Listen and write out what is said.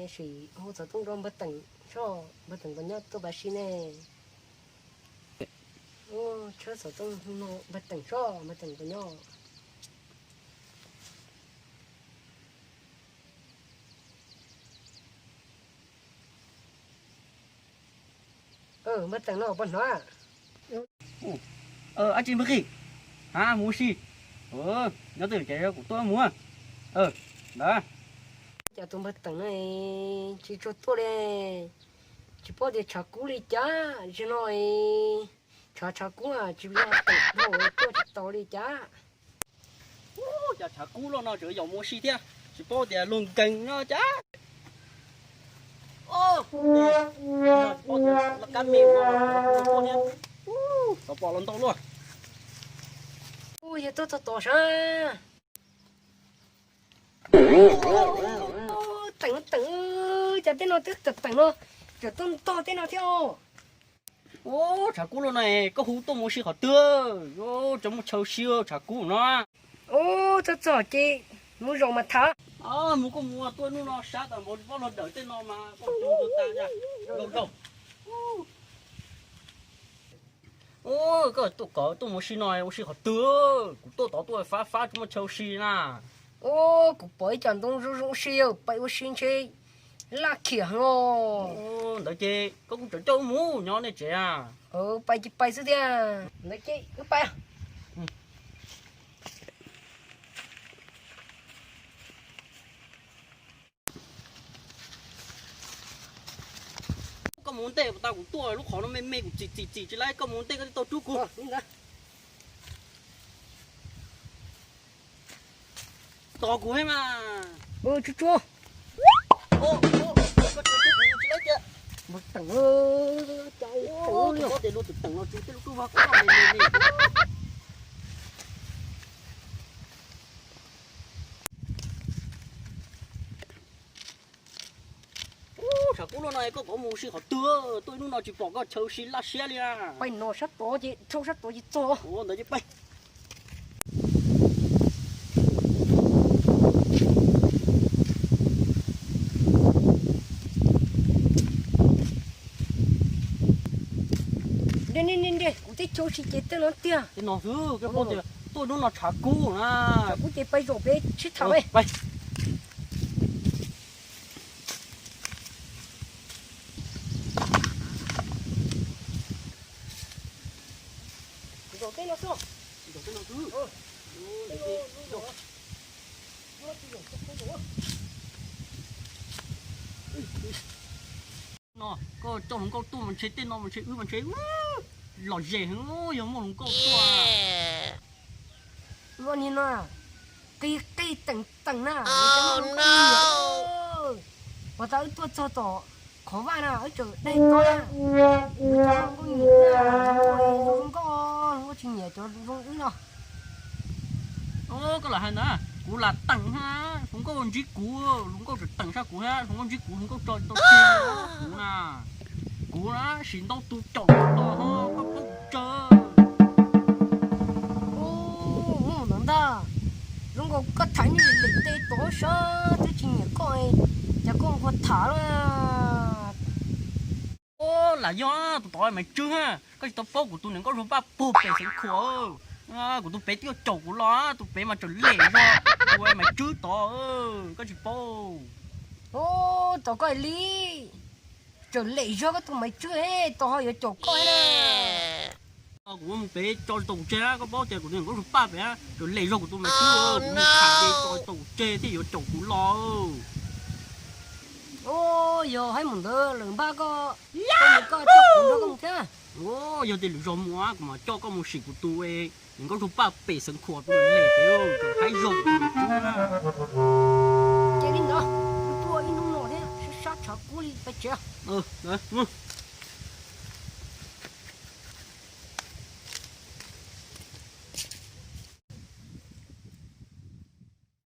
Sim hu xov tooj rau npawg Teem soj, npawg Teem puas nyob tuaj pab sib ne. Hu tshawb xov tooj no, npawg Teem soj, npawg Teem puas nyob. Npawg Teem no puas hnov? Ab tsi npawg Qis, ha mus ua si. Nyob twj ywm ces kuv tuaj mus. Ntawd. Cas tus npawg Teem no tsis tshua tuaj li, tsis paub tias tshav kub li cas. Zaum no tshav tshav kub tsis paub tias tuaj tsis tau li cas. Ub, cas tshav kub loj no tseem yog mus ua si thiab, tsis paub tias luag nkees no cas. Laj kab me no tuaj thiab. Xov pom los ntau luaj. Ub, yog tuaj txog tod sav. Teem, Teem, cas tej no twb teem teem no, tseem tuaj ntog tej no thiab. Ub, tshav kub loj no koj hu tuaj mus ua si qhov twg? Ub, tseem muaj chaw ua si tshav kub no. Ub, txog txog ces mus zaum mas tham. Mus koj mus, tuaj hnub no sab tas npaum, tsis paub luag dawm tej no mas koj mus tas. Zaum zaum. Ub, koj tuaj kom tuaj mus ua si no ua si qhov twg? Kuv tuaj tod tuaj fab fab tsis muaj chaw ua si na. Ub, kuv pom ib co ntoo zoo zoo ua si, pais ua si ntshe laj khiam heev os. Ntawd ces koj kuj tseem coj wb mus nyob nej tsev a. Pais ces pais xwb tiag. Ntawd ces wb pais. Koj mus ua ntej tau, kuv tuaj lub qhov no me me kuv txim txim txim tsis laib, koj mus ua ntej koj thiaj tau rub kuv. Tos kuv thiab mas. Tsuag tsuag. Koj tsis rub kuv tsis laib tiag. Mus teem, cas teem, tus pob tes lub teem los tsis tej lub rub vag kuv me me me. Ub, tshav kub loj no koj kom mus ua si qhov twg? Tuaj ib hnub no tsis pom koj chaw ua si laj siab li a. Pais no sab tod ces dhau sab tod ces txog. Ntawd ces pais. Kuv teb chaw ua si ces tej no tiag. Tej no xwb, koj paub tias tuaj hnub no tshav kub na. Tshav kub ces pais zaum pem sib tham. Zaum tej no xwb. No koj coj hluas nkauj tuaj mas ntshe tej no mas ntshe wb mas ntshe lom zem heev, yog muaj hluas nkauj tuaj. Ua li no, qis qis teem teem na, puas tas wb tuaj txog tom qhov vaj na wb tseem dai tod na, wb tseem muaj nkauj nyiam na, zoo nkauj zoo nkauj, hluas nkauj tsis nyiam cov zoo zoo wb no. Koj lam hais ntawd, kuv lam teem thiab hluas nkauj ntsib kuv, hluas nkauj tseem teem sab kuv thiab, hluas nkauj ntsib kuv, hluas nkauj tso tau tseg kuv na. Kuv na sim ntau tus caum kuv los ho koj paub kuv tsawg. Ub, ntawd ntag, zoo nkaus koj tham niag lem lem tes tod sab twb tsis nyiam koj, cas koj ua tham lawm. Ub, lam yog tus tod Maiv Tswb, koj tsis tau paub kuv tus niam nkauj Zuag Paj puag pem Xeev Khuam. Kuv tus pem twb yuav caum kuv los, tus pem mas tseem lem zog tus Maiv Tswb tod, koj tsis paub. Ub, tau koj li, tseem lem zog koj tus Maiv Tswb tod ho yuav caum koj na. Kuv mus pem tso tsis tau kuv tseg, koj paub tias kuv tus niam nkauj Zuag Paj pem tseem lem zog kuv tus Maiv Tswb, kuv mus tham ces tso tsis tau kuv tseg thiaj yuav caum kuv los. Ub, yog haib mus ntawd lawm npaj koj, koj mus koj coj kuv nrog koj mus thiab. Yog tias lwm zaus mus kuv mam coj koj mus sim kuv tus niam nkauj Zuag Paj pem Xeev Khuam tus lem pem, haib zog kuv tus Maiv Tswb na. Ces li ntawd, wb tuaj ib hnub no thiab sab sab tshav kub li pais tsev.